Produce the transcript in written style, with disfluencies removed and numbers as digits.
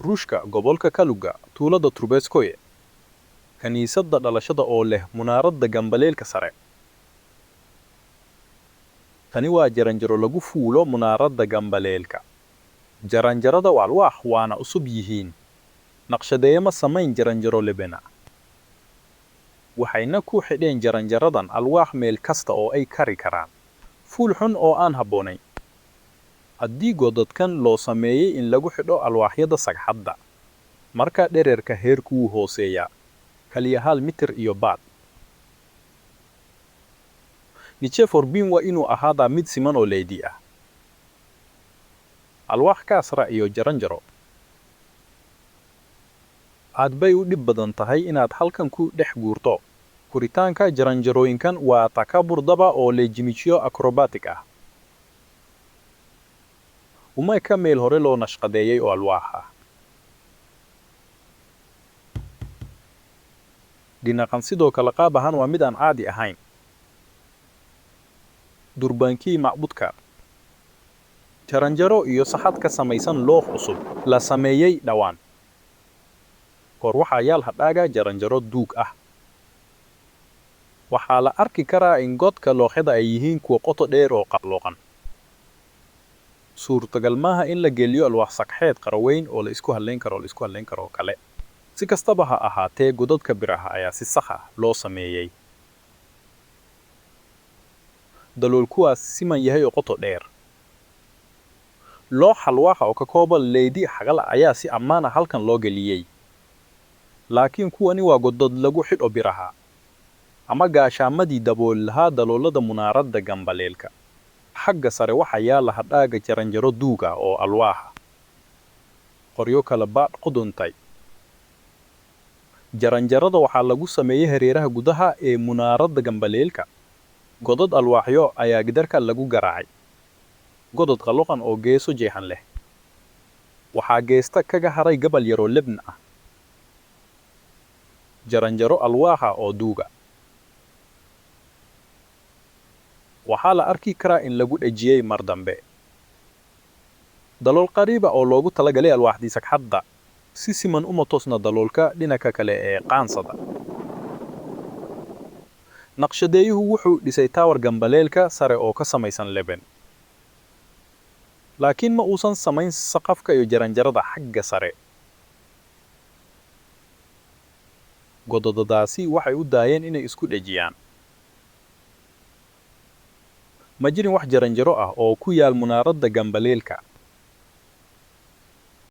Ruushka, gobolka Kaluga, tuulada Trubetskoye. Kaniisadda Dhalashada oo leh munaaradda gambaleelka sare. Tani waa jaranjaro lagu fuulo munaaradda gambaleelka. Jaranjarada waa alwaax waana cusub yihiin. Naqshadeeye ma samayn jaranjaro lebena. Waxayna ku xidheen jaranjaradan alwaax meelkasta oo ay kari karaan. Fuul xun oo aan haboonayn. Haddii godadkan loo sameeyay in lagu xidho alwaaxyada sagxadda, markaa dhererka heerku wuu hooseeyaa, kaliya hal mitir iyo badh. Niche for beam waa inuu ahaadaa mid siman oo leedi ah, alwaax kasra iyo jaranjaro. Aad bay u dhib badan tahay inaad halkan ku dhex guurto. Koritaanka jaranjarooyinkan waa takabur dhaba oo leh jimicyo akrobatik ah. Uma eka meel hore loo nashqadeeyay oo alwaax ah. Dhinaqan sidoo kale qaab ahaan waa mid aan caadi ahayn. Durbaankii macbudka. Jaranjaro iyo saxad ka samaysan loox cusub, la sameeyay dhawaan. Kor waxaa yaal hadhaaga jaranjaro duug ah. Waxaa la arki karaa in godka looxyada ay yihiin kuwo qoto dheer oo qaloocan. Suurtogal maaha in la geliyo alwaax sagxeed qaro weyn oo la isku halayn karo la isku halayn karo oo kale. Si kastaba ha ahaatee, godadka biraha ayaa si sax ah loo sameeyay. Daloolkuwaa siman yahay oo qoto dheer. Loox alwaaxa oo ka kooban leedi xagal ah ayaa si ammaan ah halkan loo geliyay. Laakiin kuwani waa godad lagu xidho biraha, ama gaashaamadii dabooli lahaa daloolada munaaradda gambaleelka. Xagga sare waxaa yaala hadhaaga jaranjaro duug ah oo alwaaxa. Qoryo kala badh qudhuntay. Jaranjarada waxaa lagu sameeyay hareeraha gudaha ee munaaradda gambaleelka. Godad alwaaxyo ayaa gidarka lagu garaacay, godad qaloocan oo geeso jeexan leh. Waxaa geesta kaga haray gabal yaroo lebn ah. Jaranjaro alwaaxa oo duuga. Waxaa la arki karaa in lagu dhejiyay mar dambe. Dalool qariiba oo loogu talagalay alwaaxdii sagxadda. Si siman uma toosna daloolka dhinaka kale ee qaansada. Naqshadeeyuhu wuxuu dhisay tower gambaleelka sare oo ka samaysan leben, laakiin ma uusan samayn saqafka iyo jaranjarada xagga sare. Godadadaasi waxay u daayeen inay isku dhejiyaan. Ma jirin wax jaranjaro ah oo ku yaal munaaradda gambaleelka.